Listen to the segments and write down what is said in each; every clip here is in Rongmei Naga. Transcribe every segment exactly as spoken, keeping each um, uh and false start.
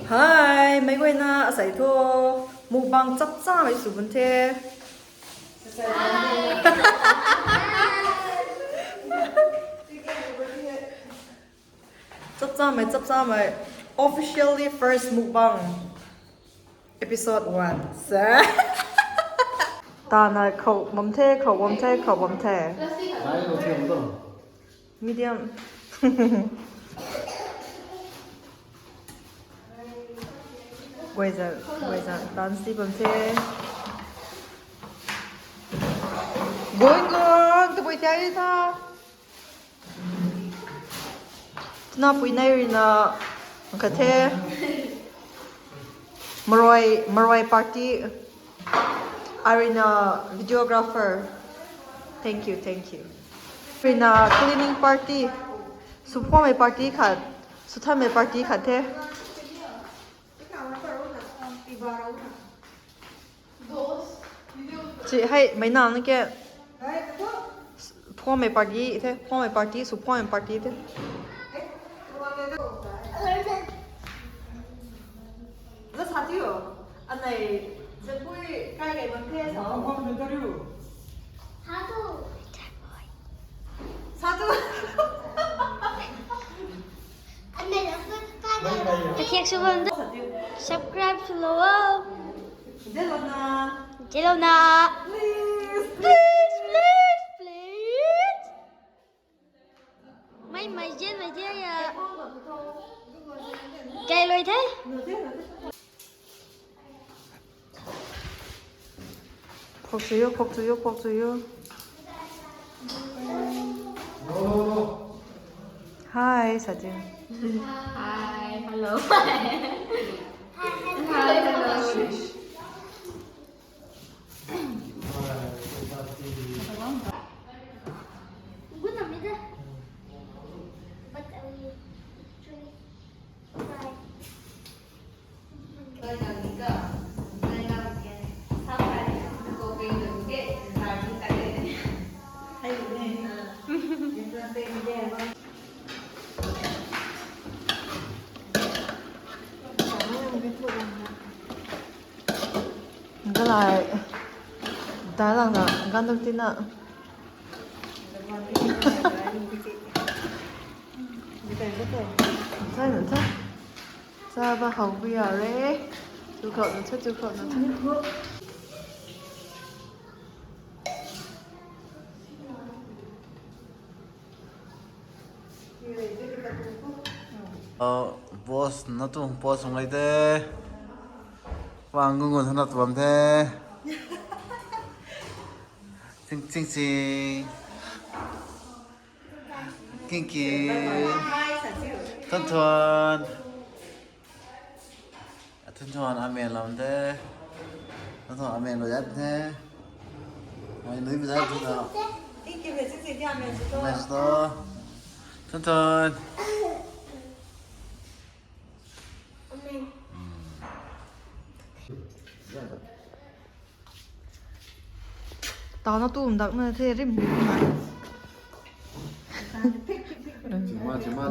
Hi, meic guayna asei thu mukbang chapchamei sw bam the. Chapchamei, chapchamei. Officially first mukbang. Episode one. Sa. Tana khou bam the, khou bam the, khou bam the. Medium. Guayza, guayza, tan si bam the. Going on, tabui tiari tha. Tuna pui nei rina khat the. Maroi, maroi party. Arina videographer. Thank you, thank you. Rina cleaning party. Suphuamei party khat, suthanmei party khat the. Chi hei mei nang na ke. Phuamei party the, phuamei party, suphuamei party the. Zat sa tiu. Anei, zat pui kai kai bam the sa. Sa tu. Sa tu. Kathiak sw bam da. Subscribe sw lo o. Jelona. Jelona. Please. Please, please, please. Mai mai jen mai jen ya. Kai loi the. Khok chuyo, khok chuyo, khok chuyo. Hi, Sajin. Hi, hello. Hi, hello. Galai. Dai lang na, gan duk tina. Sai na ta. Sa ba hau bu ya re. Tu khou na ta, tu khou na ta. Boss na tu boss ngai te. Wang gungun hana tu bam te. Ching ching ching. King king. Thon thon. Thun thun amen lam the. Thun thun amen lo yat the. Mai nui bida thun thun. Amen to. Thun thun. Tau na tum dak na the rim rim na.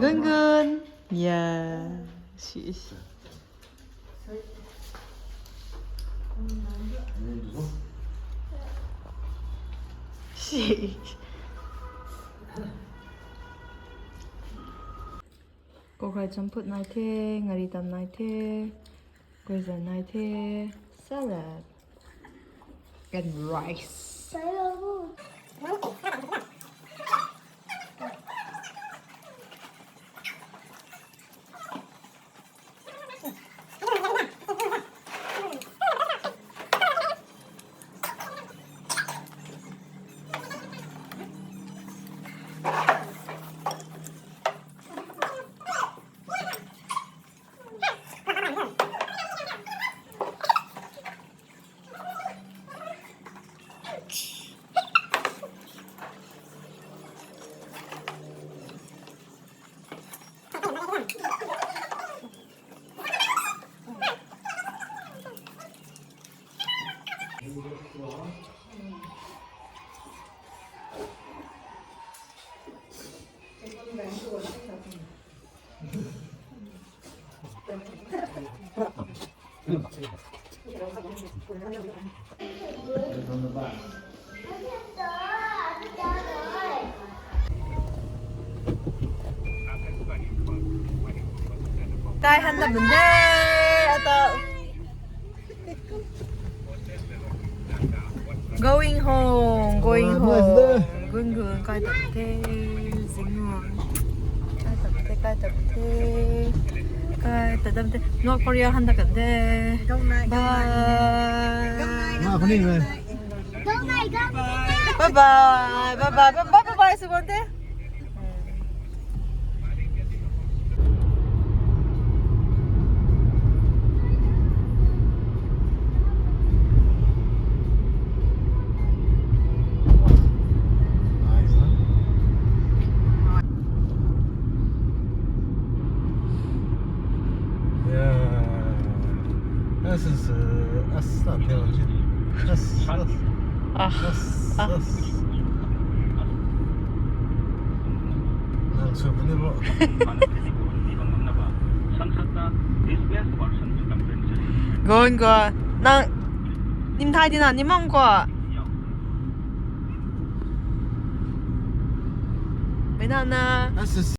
Gun gun. Yeah. She is. She is. Kokrai champut nai the, ngari tam nai the, guizan nai the, salad and rice. Kai han na bun de, ata. Going home, going home. Gun gun kai tam the, zing home. Kai tam the, kai tam the. Kai tam the. North Korea han da kan the. Bye. Bye bye, bye bye, bye bye, bye bye, bye bye, Sugante. Nice, huh? Yeah. This is, uh, S, not Neonji. S, S. Ah, S, ah. S. Nang sw puni bo. Gon ko. Nang nim thai di na, nim mang ko. Mei na na. S S C.